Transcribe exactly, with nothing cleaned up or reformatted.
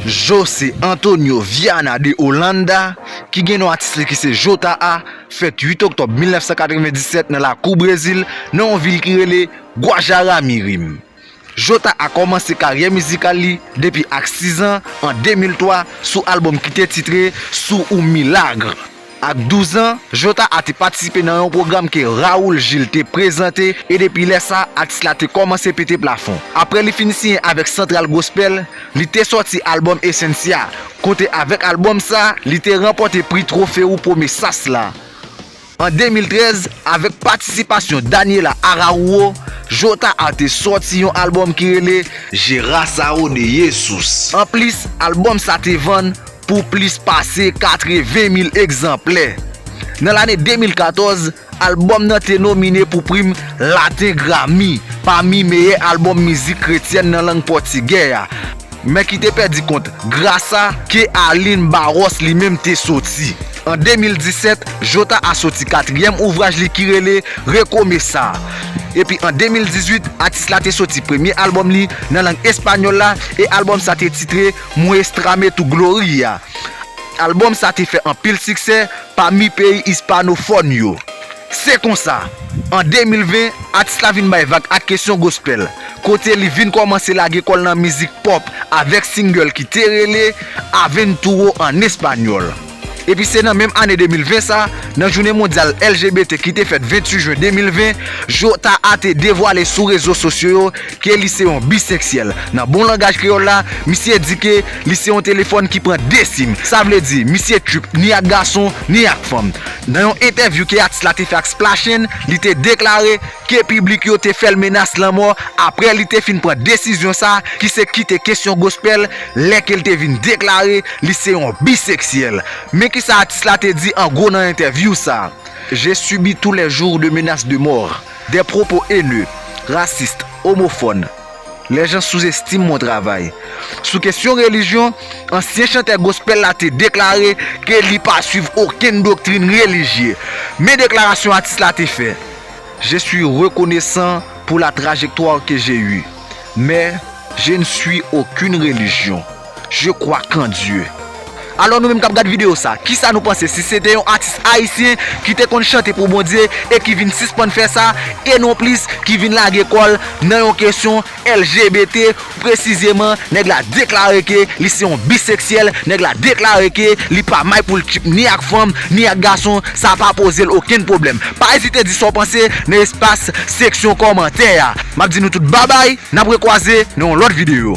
José Antonio Viana de Holanda, ki gen non atis li ki se Jota a, fèt uit oktòb mil nèf san katrevenndisèt nan lakou Brezil, nan yon vil ki rele Guajará-Mirim. Jota a kòmanse karyè mizikal li depi ak sis an, an de mil twa, sou albòm ki te titre Sou Un Milagre. Ak douz an, Jota a te patisipe nan yon pwogram ke Raoul Gil te prezante, e depi lè sa, atis la te kòmanse pete plafon. Apre li fin siyen avèk Central Gospel, li te sòti albòm Esencia, kote avèk albòm sa, li te ranpòte pri twofe Ou Promesas la. An de mil trèz, avèk patisipasyon Daniela Araújo, Jota a te sòti yon albòm ki rele Geração de Jesus. Anplis, albòm sa te vann pou plis pase katreven mil egzanplè. Nan lane de mil katòz, albòm nan te nomine pou prim Latin Grammy pami meyè albòm mizik kretyèn nan lang pòtigè a, men ki te pèdi kont Graça, ke Arlindo Barros li menm te soti. An de mil disèt, Jota a soti katriyèm ouvraj li ki rele Recomeçar. Epi an de mil dizuit, atis la te soti premye albòm li nan lang espanyòl la, e albòm sa te titre Muéstrame tu gloria. Albòm sa te fè anpil siksè pami peyi ispanofòn yo. Se konsa, an de mil ven, atis la vin bay vag ak kesyon gospel, kote li vin kòmanse lage kò l nan mizik pop avèk single ki te rele Aventuro an espanyòl. Epi se nan menm ane de mil ven sa, nan jounen mondyal L G B T ki te fèt venntuit jen de mil ven, Jota a te devwale sou rezo sosyo yo ke li se yon biseksyèl. Nan bon langaj kreyòl la, misye di ke li se yon telefòn ki pran de sim. Sa vle di, misye trip ni ak gason, ni ak fanm. Nan yon entèvyou ke atis la te fè ak Splashen, li te deklare ke piblik yo te fè l menas lanmò apre li te fin pran desizyon sa, ki se kite kesyon gospel, lè ke l te vin deklare li se yon biseksyèl. Men kisa atis la te di an gwo nan entèvyou sa. J'ai subi tous les jours de menaces de mort, des propos haineux, racistes, homophobes. Les gens sous-estiment mon travail. Sou kesyon relijyon, ansyen chantè gospel la te deklare ke li pa swiv okenn doktrin relijye. Men deklarasyon atis la te fè. Je suis reconnaissant pour la trajectoire que j'ai eue, mais je ne suis aucune religion. Je crois qu'en Dieu. Alò nou menm k ap gad videyo sa, kisa nou panse si se te yon atis ayisyen ki te konn chante pou Bondye e ki vin sispann fè sa, e non plis ki vin lage kò l nan yon kesyon L G B T, presizeman, nèg la deklare ke li se yon biseksyèl, nèg la deklare ke li pa may pou l trip ni ak fanm, ni ak gason, sa pa poze l okenn pwoblèm. Pa ezite di sa w panse nan espas seksyon kòmantè a. M ap di nou tout babay, n ap rekwaze nan yon lòt videyo.